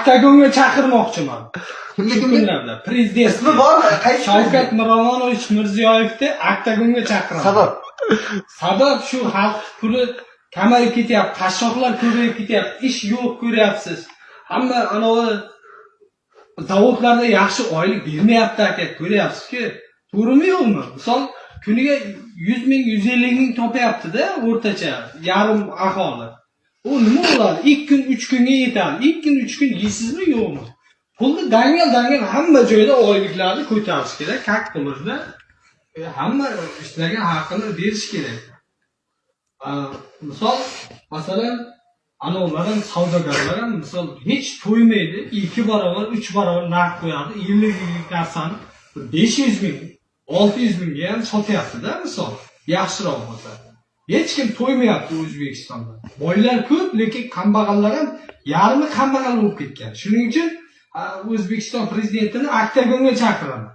Oktagonga chaqirmoqchiman. Kimga, Shu kimga? kunlarda prezident Ismi bormi? Qaysi? Shavkat Miromonovich Mirziyoyevni oktagonga chaqiraman. Sabab? Sabab shu, xalq puli kamayib ketyapti, qashshoqlar ko'payib ketyapti, ish yo'q, ko'ryapsiz. Hamma anavi zavodlarda yaxshi oylik bermayapti, aka, ko'ryapsizki. To'g'rimi, yo'qmi? Misol, kuniga 100 ming, 150 ming topyapti-da o'rtacha yarim aholi. U nima bo'ladi? 2 kun, 3 kunga yetadi. 2 kun, 3 kun yeysizmi, yo'qmi? Pulni dangal dangal hamma joyda oyliklarni ko'tarish kerak, как положено. Hamma ishlagan haqini berish kerak. Misol, masalan, anavilar ham, savdogarlar ham, misol, hech to'ymaydi, 2 barobar, 3 barobar narx qo'yadi. 50 minglik narsani 500 ming, 600 mingga ham sotyapti-da, misol, yaxshiroq bo'lsa. Hech kim to'ymayapti O'zbekistonda. Boylar ko'p, lekin kambag'allar ham, yarmi kambag'al bo'lib ketgan. Shuning uchun O'zbekiston prezidentini oktagonga chaqiraman.